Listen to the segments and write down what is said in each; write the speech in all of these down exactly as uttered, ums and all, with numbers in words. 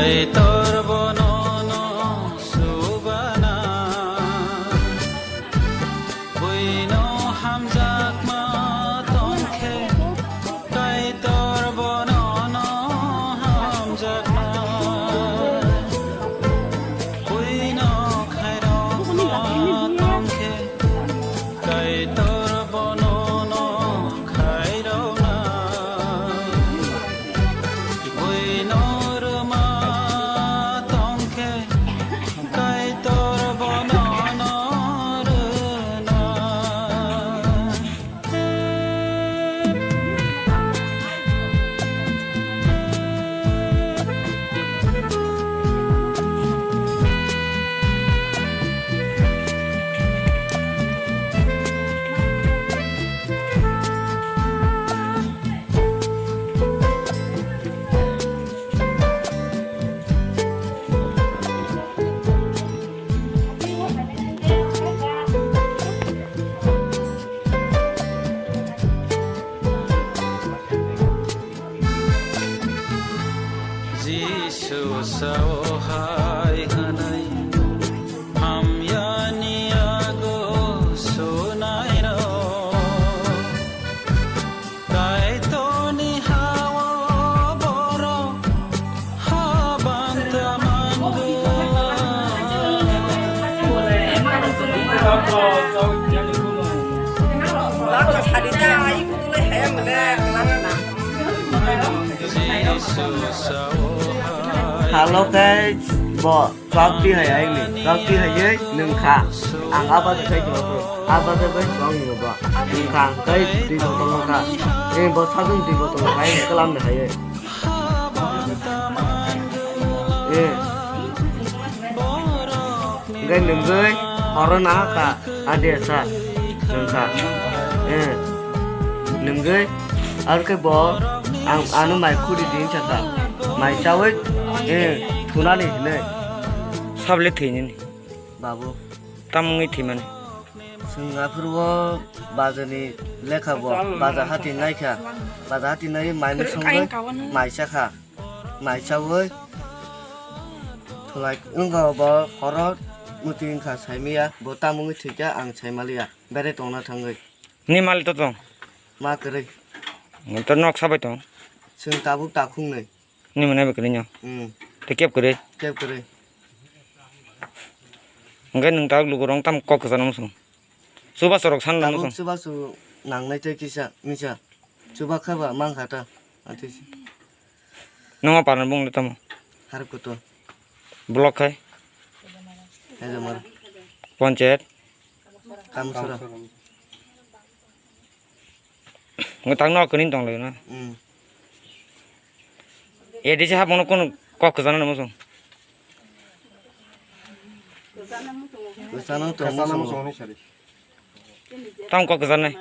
Kaitor bono no subana, buino hamjakma tongkhe, Kaitor bono no hamjakma, buino khairokma tongkhe, Kaitor bono no khairokna. Buino rwma tongkhe, Kaitor bono no rwna. Jisu sao hai hwnwi, hamyani yago sunairok. Kaitorni hao borok habanta mangwi. Hello guys, bo. Chwk twi hai ai ni, chwk twi hai ye nwng kha. Ang a bata khai tong kha, a bata khai tong ni ba. Nwng kha, ang kai twi botol no kha. Ni bo sajung twi botol no khai, ni kalam ni hai ye. Eh. Ngai nwng goi, horo na ha kha. Ade sa, nwng kha. Eh, nwngwi, ar khe bo ang ano mai khuri di wngkha kha. Mai chawi, eh, thunani hinwi. Sabole thwinani? Babu. Tamungwi thwimani? Chwng aphuru o bajani lekha bo, baja hati naikha. Baja hati nai mai musungwi mai chakha. Mai chawi thulai wngkha bo horo muti wngkha saimaya, bo tamungwi thwikha ang saimaliya, bere tongna thangwi. Ni malik to tong? Ma kwrwi. Nang to nok sabai tong? Chwng tabuk takhungnwi. Ni mwnai bai kwrwi no? Hmm. Te keb kwrwi? Keb kwrwi. Hwnkhe nwng tabuk lukurok tam kok kwchangma song? Chubachu rok san tabuk nang song? Chubachu nangnai tei kisa misa. Chuba kha ba mankha ta. Atwi se. Nangma parna bung le tamo? Harap kotor. Block khai? Hezamara. Panchayat? Kamusura. Ngo tang no kini tong le na. Hmm. A D C hapung no kun kok kwchana nang song? Kwchana tong song. Tamo kok kwcharnai?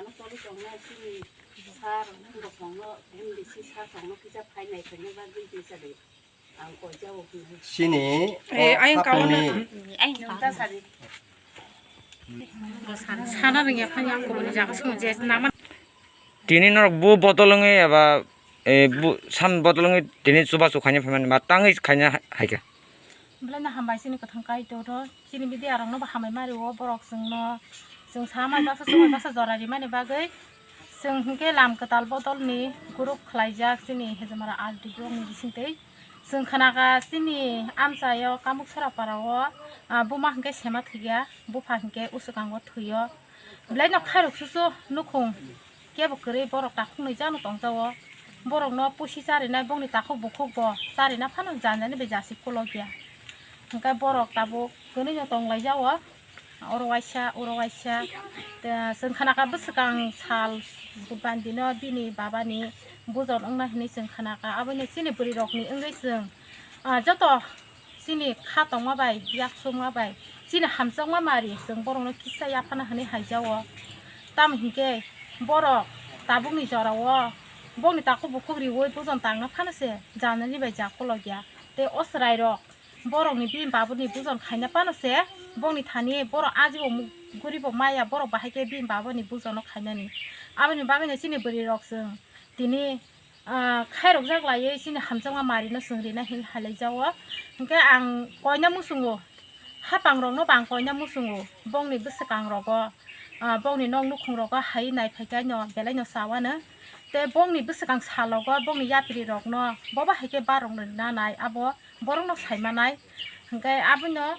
Chini. Eh, o ayang hapungni kauna. Sana rwngya phani ang kubuni jaga song je nama. Tini norok bu botol wngwi eba, eh, bu sam botol wngwi tini chubachu khaina phaimani ma tangwi khaina hai khe. Belai no hambai chini kwthang Kaitor o, chini media rok no bo hambai mari o, borok chwng no, chwng samai baksa samai baksa jora rimani bagwi chwng hinkhe lam kwtal bodol ni group khlaijak chini Hezamara R D block ni bisingtwi. Chwng khwnakha chini amchaio Kamuk Sorapara o, ah, buma hinkhe sema thwikya, bupha hinkhe uswkango thwio. Belai no khairok susu nukhung kebo kwrwi borok takhuk nwi jano tongjago. Borokno pusi charinai bongni takhuk bukhuk bo charina phano janjani bai jasik kolokya. Hinkhe borok tabuk kwnwi no tonglaijao. Oro waisa, oro waisa. Te chwng khnakha bwswkang sal budbani dino bini babani bujon wngna hinwi chwng khnakha. Aboino chini bwrwirokni wngwi chwng, ah, joto chini kha tongma bai, yak chukma bai, chini hamjakma mari chwng borokno kisa yaphana hinwi haijao. Tamo hinkhe borok tabukni jorao bongni takhuk bukhuk riui bujon tangna phano se janani bai ja kolokya. Tei o chwrairok borokni bini babuni bujon khaina phano se bongni thani borok ajibo mu-, guribo maya borok bahai khe bini babuni bujono khainani. Aboni bagwino chini bwrwirok chwng tini Ah, khairokjak laiwi chini hamjakma marino chwng rina hin halaijago. Hinkhe ang koina muchungo, hapang rokno bo ang koina muchungo, bongni bwswkang rogo, ah, bongni nok nukhung rogo hai nai phaikai no belai no chawano. Tei bongni bwswkang salogo bongni yapri rokno boba haikhe barokno rina nai abo borokno saimanai. Hinkhe abono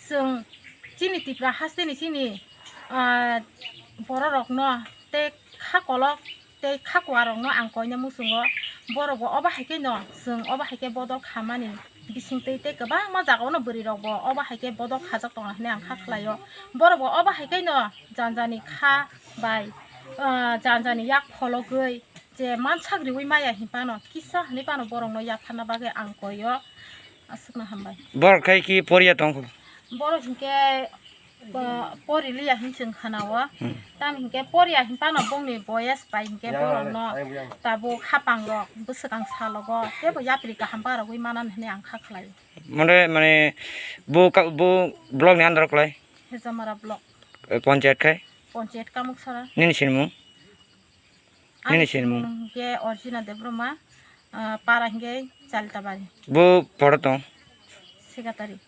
chwng chini Tripura hasteni chini, ah, bororokno tei kha kolok tei kha kuarokno ang koina muchungo. Borokbo obo hai khe no chwng obo hai khe bodol khamani bisingtwi tei kwbangma jagao no bwrwi rokbo obo hai khe bodol khajak tongo hinwi ang kha khlaio. Borokbo obo hai khe no jani jani kha bai, ah, jani jani yak phologwi je mansak riui maya hinphano kisa hinwi phano borokno yapharna bagwi ang koio. Aswkno hambai. Borok khai ki poriya tongkho? Borok hinkhe, uh, pori liya hin chwng khanao. Hmm. Tamo hinkhe poriya hinphano bongni boyes bai hinkhe borokno tabuk hapang rok bwswkang salogo teibo yapri kaham barogwi manan hinwi ang kha khlai. Mane, mane, bo ka, bo block ni under klai? Hejamara block. Eh, panchayat khai? Panchayat Kamuksara. Nini sinimung? Ani nini sinimung? Sinimung hinkhe Orjina Debbarma, ah, para hinkhe Chalitabari. Bo poro tong? Secretary.